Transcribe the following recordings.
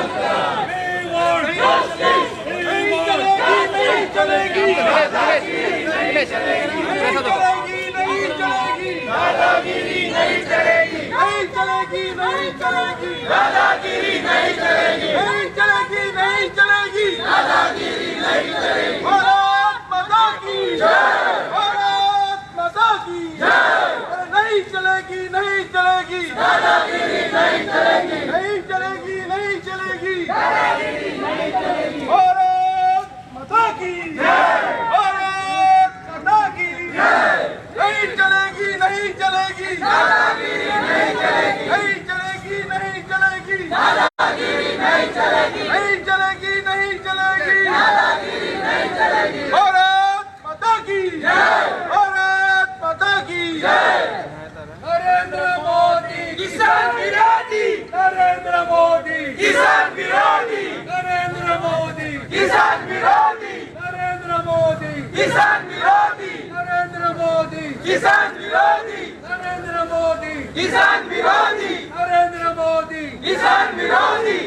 We want justice. We want नहीं चलेगी, नहीं चलेगी, नहीं चलेगी, दादागिरी नहीं चलेगी, नहीं चलेगी, नहीं चलेगी, दादागिरी नहीं चलेगी, नहीं चलेगी, नहीं चलेगी, दादागिरी नहीं चलेगी। भारत माता की जय, भारत माता की जय। नहीं चलेगी, नहीं चलेगी, दादागिरी नहीं चलेगी, नहीं चलेगी, नहीं चलेगी, दादागिरी नहीं चलेगी। भारत माता की जय, भारत माता की जय। नहीं चलेगी, नहीं चलेगी, दादागिरी नहीं चलेगी, नहीं चलेगी, नहीं चलेगी, दादागिरी नहीं चलेगी, नहीं चलेगी, नहीं चलेगी, दादागिरी नहीं चलेगी। भारत माता की जय, भारत माता की जय। नरेंद्र मोदी किसान विरोधी, नरेंद्र मोदी किसान विरोधी, नरेंद्र मोदी किसान विरोधी, नरेंद्र मोदी किसान विरोधी, नरेंद्र मोदी किसान विरोधी, नरेंद्र मोदी किसान विरोधी, नरेंद्र मोदी किसान विरोधी।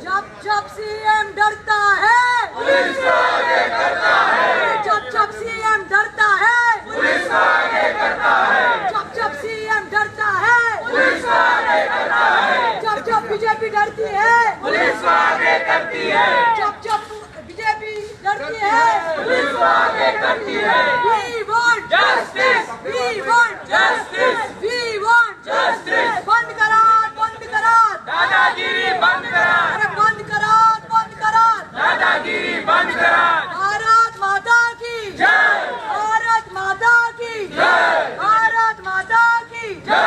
जब जब सीएम डरता है, पुलिस को आगे करता है, जब जब सीएम डरता है, पुलिस को आगे करता है, जब जब सीएम डरता है, पुलिस को आगे करता है, जब जब बीजेपी डरती है, पुलिस को आगे करती है, जब जब बीजेपी डरती है, पुलिस को आगे करती है। We want justice, We want justice, We want justice. बंद करा, बंद करा, दादागिरी बंद करा, अरे बंद करा, बंद करा, दादागिरी बंद करा। भारत माता की जय, भारत माता की जय, भारत माता की जय।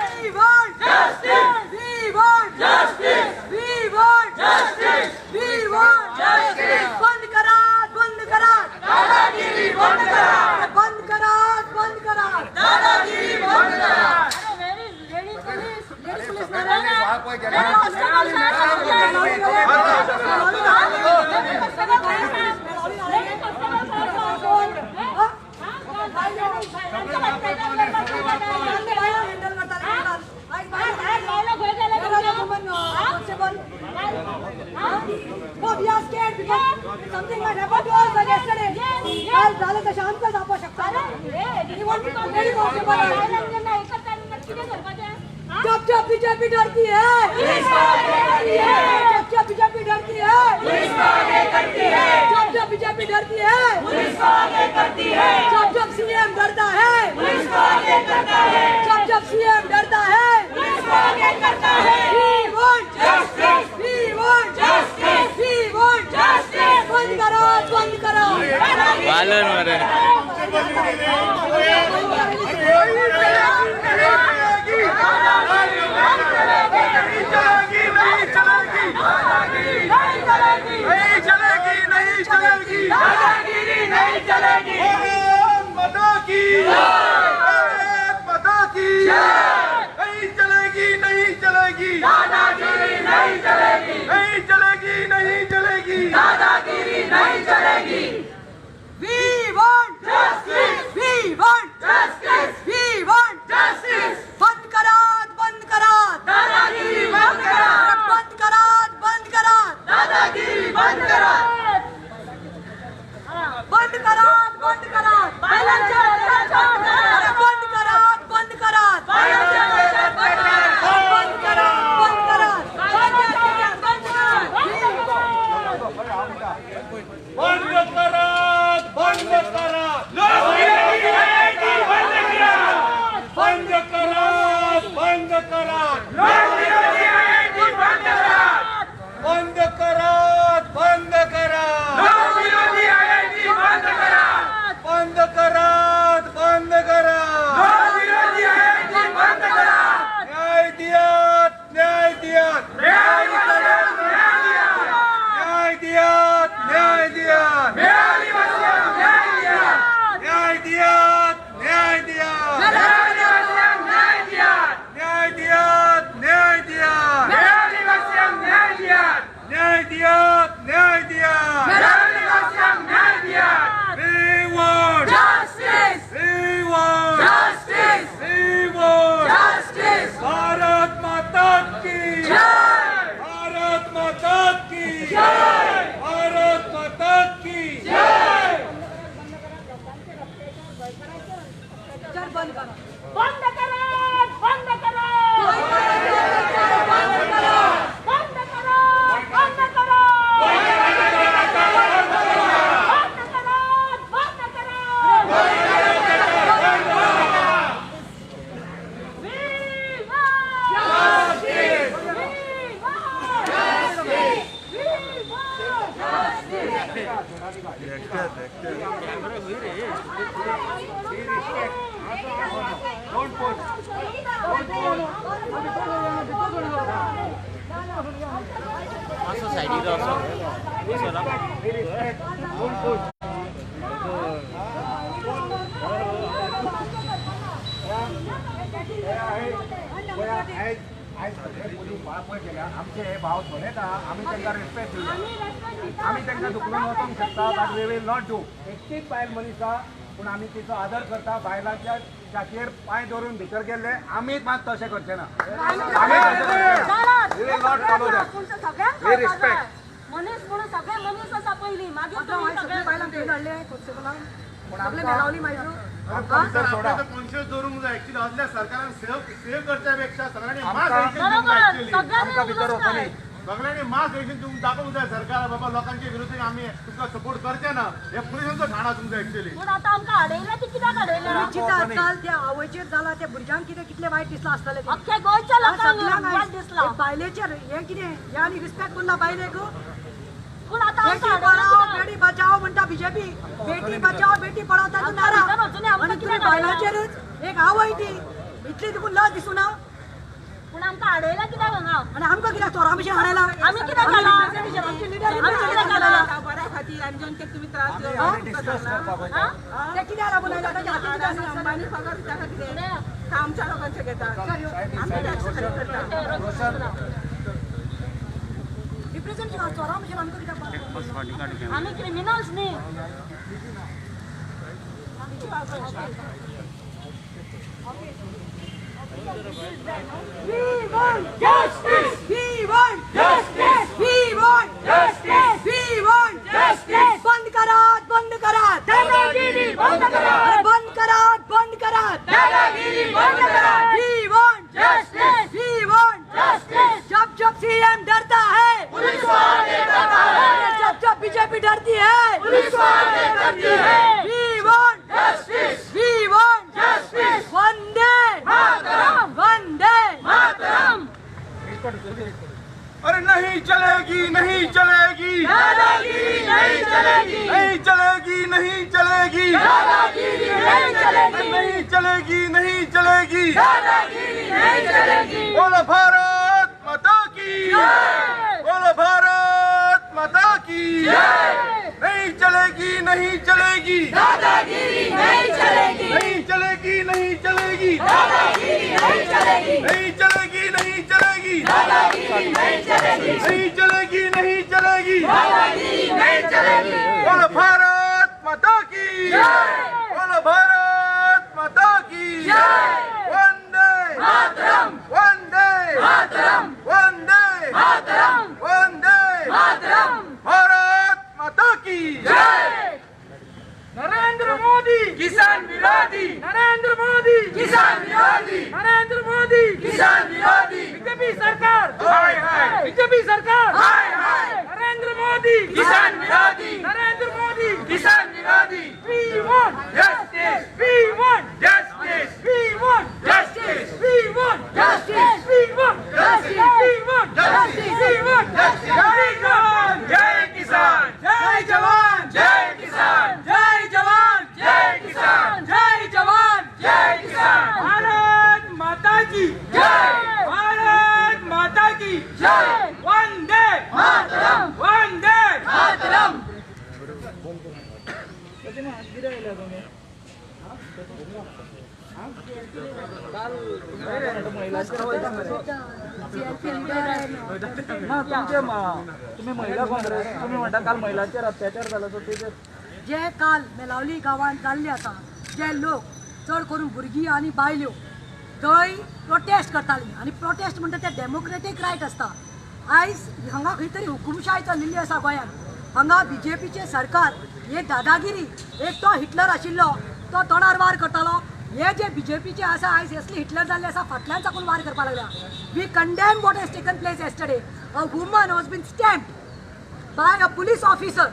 We want justice, We want justice, We want justice, We want justice. बंद करा, बंद करा, दादागिरी बंद करा, अरे बंद करा, बंद करा। दादागिरी बंद करा। Ladies police No, we are scared because something might happen to us like yesterday. काल झालं तशें आमकां जावपाक शकता. We want to come very possible. जब जब बीजेपी डरती है, पुलिस को आगे करती है, जब जब बीजेपी डरती है, पुलिस को आगे करती है, जब जब बीजेपी डरती है, पुलिस को आगे करती है, जब जब सीएम डरता है, पुलिस को आगे करता है, जब जब सीएम डरता है, पुलिस को आगे करता है। We want justice, We want justice, We want justice. बंद करो, बंद करो। वालन मरे। नहीं चलेगी, नहीं चलेगी, नहीं चलेगी, नहीं चलेगी, नहीं चलेगी, दादागिरी नहीं चलेगी। भारत माता की, भारत माता की, नहीं चलेगी, नहीं चलेगी, दादागिरी नहीं चलेगी, नहीं चलेगी, नहीं चलेगी। दादागिरी नहीं चलेगी। We want justice, We want justice, We want justice. बंद करा, बंद करा, दादागिरी बंद करा, बंद करा, बंद करा, दादागिरी बंद करा। बंद करा, बंद करा, अरे बंद करा, बंद करा, बंद करा, बंद करा। बंद करा, बंद करा, बंद करा, बंद करा, बंद करा, बंद करा, बंद करा, बंद करा। न्याय दियात, न्याय दियात, न्याय दियात, न्याय दियात, न्याय दियात, न्याय दियात, न्याय दियात, Don't push. असो सायडीक असो Don't push. आयज सगळे पुलीस पळय गेल्या आमचे हे भाव थोडेच आहा, आमी तांकां रेस्पेक्ट दिवया, आमी तांकां धुकलून वचोंक शकता, but we will not do. एकटीच बायल मनीस आहा, पूण आमी तिचो आदर करता. बायलांच्या छातयेर पांय दवरून भितर गेल्ले आमी मात तशें करचे ना. आमी तशें करचे ना. We will not follow that. We respect. मनीस म्हणून सगळे मनीस आसा पयलीं, मागीर तुमी सगळे बायलांक खंय धाडले कॉन्स्टेबलांक सगळे मेलावली मागीर. आमकां भितर सोडा. कॉन्शियस दवरूंक जाय. एक्चुअली असल्या सरकारान सेव करच्या पेक्षा सगळ्यांनी मास बरोबर आमकां भितर वचोनी. सगळ्यांनी मास एक्शन दिवंक दाखोवंक जाय सरकार, बाबा लोकांच्या विरुद्ध आमी तुमकां सपोर्ट करचे ना. हे पुलिसांचो ठाणा तुमचो एक्चुअली. पूण आतां आमकां अडयलें ती कित्याक अडयलें? चिंता आजकाल त्या आवयचेर जाला, त्या भुरग्यांक कितें कितलें वायट दिसलां आसतलें. अख्ख्या गोंयच्या लोकांक वायट दिसलां बायलेचेर हें कितें हें आनी रिस्पेक्ट उरला बायलेक. पूण आतां बेटी पढाओ बेटी बचाओ म्हणटा बीजेपी, बेटी बचाओ बेटी पढाओ ताचो नारा. आनी तुमी बायलांचेरूच एक आवय ती इतली तुका लज दिसुना. पूण आमकां अडयलें कित्याक हांगा? आनी आमकां कित्याक चोरां भशेन हाडयला? आमी कित्याक घाला? बऱ्या खातीर आनी जनतेक तुमी त्रास दिवप ते कित्याक लागून आयला? ताच्या हातीन कितें आसा? अंबानी पगार ताका कितें आमच्या लोकांचे घेता, आमी टॅक्स खाली करता. रिप्रेझेंट चोरां भशेन आमकां कित्याक? आमी क्रिमिनल्स न्ही. We want justice. We want justice. We want justice. We want justice. बंद करा, बंद करा दादागिरी, बंद करा, बंद करा, बंद करा दादागिरी, बंद करा. We want justice. We want justice. जब जब सीएम डरता है पुलिस वाले डरता है, जब जब बीजेपी डरती है पुलिस वाले डरती है. We want justice. We want justice. Vande Mataram, Vande Mataram. अरे नहीं चलेगी, नहीं चलेगी दादागिरी, नहीं चलेगी, नहीं चलेगी, नहीं चलेगी दादागिरी, नहीं चलेगी, नहीं चलेगी, नहीं चलेगी दादागिरी, नहीं चलेगी. बोलो भारत माता की, बोलो भारत माता की. नहीं चलेगी, नहीं चलेगी दादागिरी, नहीं चलेगी, नहीं चलेगी, नहीं चलेगी दादागिरी, नहीं चलेगी, नहीं चलेगी, नहीं चलेगी दादागिरी, नहीं चलेगी, नहीं चलेगी, नहीं चलेगी दादागिरी, नहीं चलेगी. बोलो भारत माता की, बोलो भारत माता की. वंदे मातरम, वंदे मातरम, वंदे मातरम, वंदे मातरम. भारत माता की जय. नरेंद्र मोदी किसान विरोधी, नरेंद्र मोदी किसान विरोधी, नरेंद्र मोदी किसान विरोधी, बीजेपी सरकार हाय हाय, बीजेपी सरकार हाय हाय, नरेंद्र मोदी किसान विरोधी, नरेंद्र मोदी किसान विरोधी. We want justice, We want justice, We want justice, We want justice, We want justice, We want justice, We want justice. जय जवान, जय किसान, जय जवान, जय किसान, जय जवान, जय किसान, जय जवान, जय किसान. भारत माता की जय, भारत माता की जय. वंदे मातरम, वंदे मातरम. ना तुमचे तुमी महिला काँग्रेस तुमी म्हणटा काल महिलांचेर अत्याचार जाला, सो तेजेर जे काल मेलावली गांवांत जाल्ले आसा, जे लोक चड करून भुरगीं आनी बायल्यो थंय प्रोटेस्ट करताली. आनी प्रोटेस्ट म्हणटा ते डेमोक्रेटीक रायट आसता. आयज हांगा खंय तरी हुकुमशाय चलिल्ली आसा गोंयांत. हांगा बीजेपीचें सरकार हे दादागिरी, एक तो हिटलर आशिल्लो तो तोंडार वार करतालो, हे जे बीजेपीचे आसा आयज असले हिटलर जाल्ले आसा, फाटल्यान साकून वार करपाक लागल्या. We condemn what has taken place yesterday. A woman was been stamped by a police officer,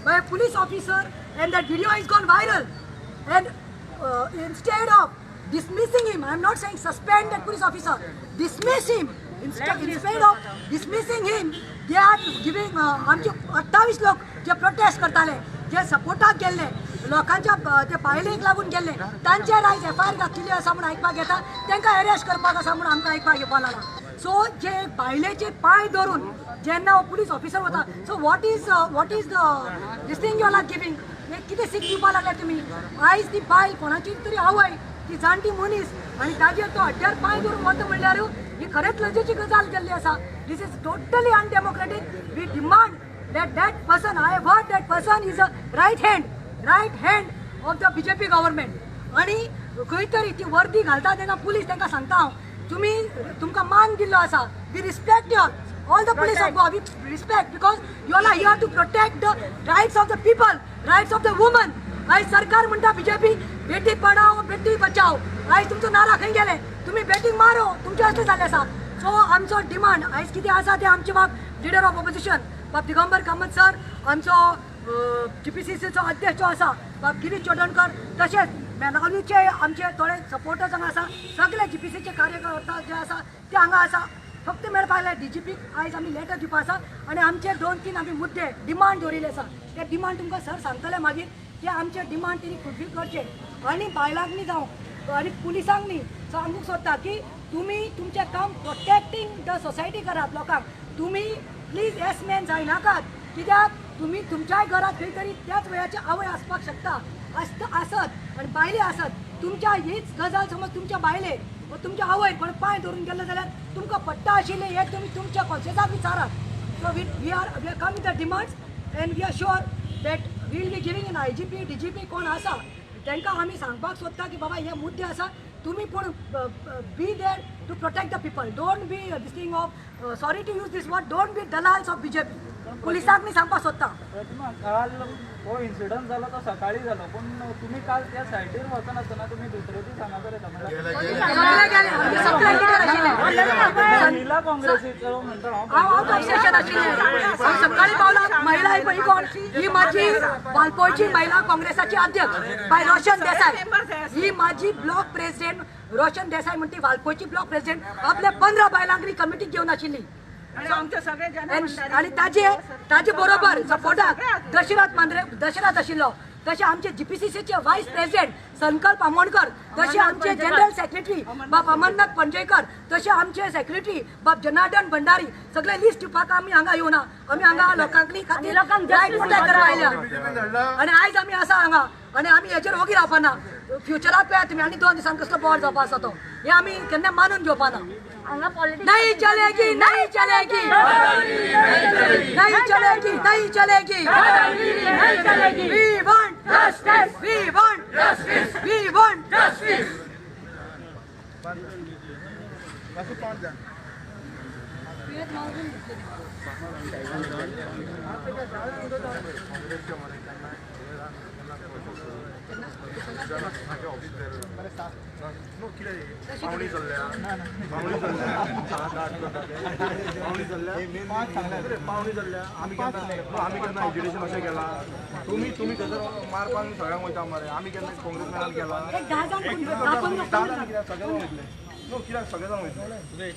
by a police officer, and that video has gone viral. And instead of dismissing him, I am not saying suspend that police officer, dismiss him. Instead of dismissing him, they are giving आमचे 28 लोक जे protest करताले जे सपोर्टाक गेल्ले लोकांच्या ते बायलेक लागून गेल्ले तांचेर आयज एफआयआर घातलेली आसा म्हूण आयकपाक येता. तांकां अरेस्ट करपाक आसा म्हूण आमकां आयकपाक येवपाक लागला. सो जे बायलेचे पांय धरून जेन्ना हो पुलीस ऑफिसर वता, so what is the this thing you are giving, कितें सीख दिवपाक लागल्या तुमी? आयज ती बायल कोणाची तरी आवय, ती जाणटी मनीस आनी ताजेर तो हड्ड्यार पांय धरून वता म्हणल्यार ही खरेंच लजेची गजाल जाल्ली आसा. This is totally undemocratic. We demand that that person, I have heard that person is a right hand of the BJP government. आनी खंय तरी ती वर्दी घालता तेन्ना पुलीस तांकां सांगता हांव, तुमी तुमकां मान दिल्लो आसा, we respect your all the police of Goa, we respect because you all are here to protect the rights of the people, rights of the woman. आयज सरकार म्हणटा बीजेपी बेटी पढाओ बेटी बचाओ, आयज तुमचो नारा खंय गेले? तुमी बेटीक मारो, तुमचे असले जाल्ले आसा. सो आमचो डिमांड आयज कितें आसा तें आमचे बाब लिडर ऑफ ऑपोजिशन बाब दिगंबर कामत सर, आमचो जीपीसीसीचो अध्यक्ष जो आसा बाब गिरीश चोडणकर, तशेंच मेलावलीचे आमचे थोडे सपोर्टर्स हांगा आसा, सगळे जीपीसीचे कार्यकर्ता जे आसा ते हांगा आसा. फक्त मेळपाक जाय डीजीपीक आयज आमी लेटर दिवपा आसा आनी आमचे 2-3 आमी मुद्दे डिमांड दवरिल्ले आसा. ते डिमांड तुमकां सर सांगतले मागीर, ते आमचे डिमांड तेणी फुलफील करचे. आनी बायलांक न्ही जावं आनी पुलिसांक न्ही सांगूंक सोदता की तुमी तुमचें काम प्रोटेक्टींग the society करात लोकांक. तुमी प्लीज येस मॅन जायनाकात, कित्याक तुमी तुमच्याय घरांत खंय तरी त्याच वयाची आवय आसपाक शकता, आसत आनी बायले आसत. तुमच्या हीच गजाल समज तुमच्या बायले वा तुमच्या आवय कोण पांय धरून गेले जाल्यार तुमकां पडटा आशिल्लें हें तुमी तुमच्या कॉन्शियसाक विचारात. So we are come with the demands and we are sure that we will be giving an IGP DGP कोण आसा तांकां आमी सांगपाक सोदता की बाबा हे मुद्दे आसा, तुमी पूण be there to protect the people. Don't be this thing of, sorry to use this word, don't be dalals of BJP. पुलिसांक मी सांगपाक सोदता. प्रतिमा, काल हो इन्सिडंट जालो तो सकाळी जालो, पूण तुमी काल त्या सायटीर वचनासतना तुमी दुसरे दीस हांगासर येता महिला काँग्रेसीचो म्हणटा हांव ऑब्सेशन आशिल्लें. सकाळी पावला महिला ही कोण, ही माझी वालपोयची महिला काँग्रेसाची अध्यक्ष बाय रोशन देसाय, ही माझी ब्लॉक प्रेसिडेंट रोशन देसाय म्हणटी वालपोयची ब्लॉक प्रेसिडेंट आपल्या 15 बायलांक कमिटीक घेवन आशिल्ली. आनी ताजे बरोबर सपोर्टाक दशरथ मांद्रे दशरथ आशिल्लो, तशें आमचे जीपीसीसीचे व्हायस प्रेसिडेंट संकल्प आमोणकर, तशें आमचे जनरल सेक्रेटरी बाब अमरनाथ पणजेकर, तशें आमचे सेक्रेटरी बाब जनार्दन भंडारी, सगळे लिस्ट दिवपाक आमी हांगा येवना. आमी हांगा लोकांक खातीर रायट प्रोटेक्ट करपाक आयल्या आनी आयज आमी आसा हांगा आनी आमी हेचेर ओगी रावपाना. फ्युचराक पळयात तुमी आनी 2 दिसांक कसलो बोवाळ जावपा आसा तो, हें आमी केन्ना मानून घेवपाना. नहीं चलेगी, नहीं चलेगी, नहीं चलेगी, नहीं चलेगी, नहीं चलेगी. We want justice, we want justice, we want justice. पावणी चल्ल्या, पावणी चल्ल्या, आमी केन्ना आमी केन्ना एज्युकेशन अशें केलां? तुमी तुमी थंयसर मारपाक सगळ्यांक वयता मरे, आमी केन्ना काँग्रेसमॅनान केला? कित्याक सगळे जाण वयतले न्हू, कित्याक सगळे जाण वयतले,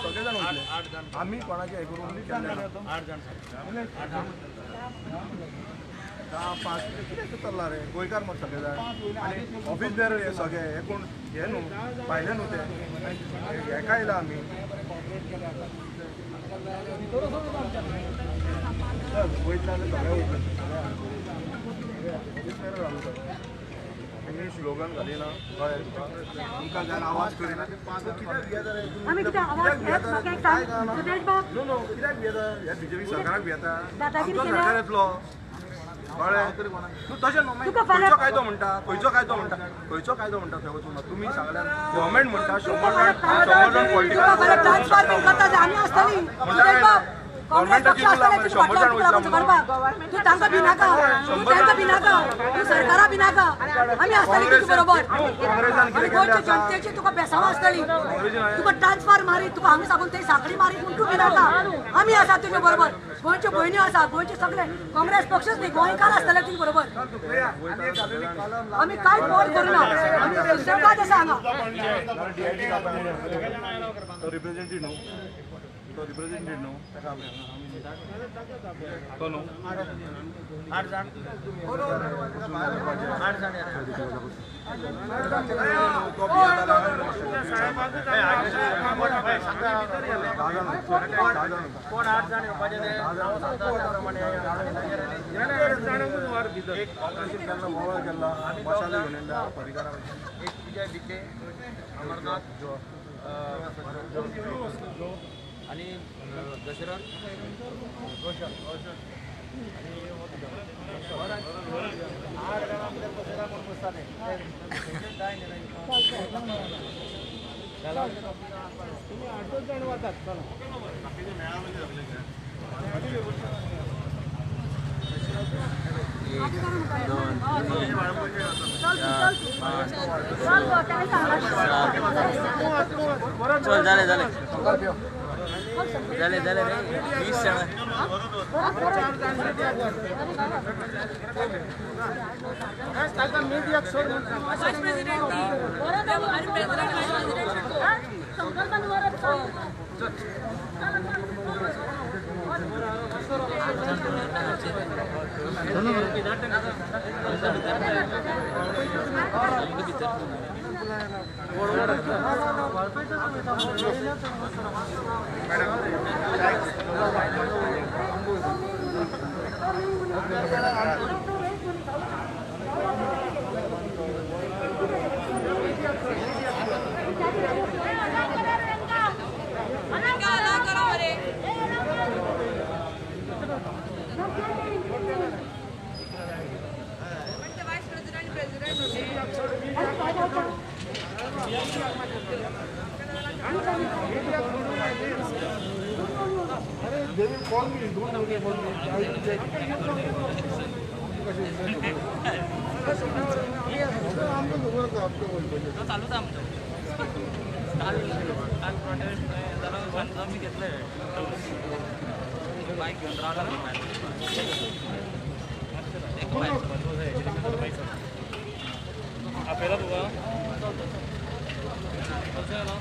सगळे जाण वयतले. आमी कोणाचे हें करून 10 5 कितें चल्लां रे गोंयकार मरे सगळे जाण आनी ऑफीस बेरर हे सगळे हे कोण हे न्हू भायले न्हू ते हेका येयला आमी. चल वयतले जाल्यार सगळे वयतले, ऑफीस बेरर आमी सगळे. तेंगे स्लोगन घालिना कळ्ळें तुका, तुमकां जायना आवाज करिना. कित्याक भियेता रे? कित्याक भियेता? न्हू न्हू कित्याक भियेता? ह्या बीजेपी सरकाराक भियेता? आमचो सरकार येतलो कळ्ळें तूं तशें न्हू. मागीर खंयचो कायदो म्हणटा, खंयचो कायदो म्हणटा, खंयचो कायदो म्हणटा थंय वचून तुमी सांगल्यार गव्हर्मेंट म्हणटा 100 जाण पॉलिटिकल गव्हर्मेंटाची 100 जाण वयतला म्हणून तूं तांकां भिनाका, तूं तांकां भिनाका, तूं सरकारा भिनाका. आमी आसतली तुजे बरोबर. गोंयच्या जनतेची तुका बेसांव आसतली, तुका ट्रान्सफर मारीत, तुका हांगा साकून थंय साकडी मारीत पूण तूं भिनाका. आमी आसा तुजे बरोबर. गोंयच्यो भयणी आसा, गोंयचे सगळे काँग्रेस पक्षच न्ही, गोंयकार आसतले तुजे बरोबर. आमी कांय बोर करुना, आमी दुसऱ्यांकाच आसा हांगा. रिप्रेझेंटेटिव्ह न्हू. तो रिप्रेझेंटेड न्हू ताका आपय तो न्हू 8 जाण 8 जाण कोण 8 जाण येवपाचे ते प्रमाणे एक विजय भिके, अमरनाथ आणि दशरथ रोशन आणि 8 जाणां भितर बसयला म्हूण बसता ते तुमी 8 जाण वतात. चला 1 2 3 4 5 7 चल झाले झाले झाले झाले रे 20 जण. They will call me, don't worry about me. I will check. चालूच आमचो काल काल प्रोटेस्ट जालो आमी घेतले बायक घेवन रावला आपयला तुका कसो येयलो.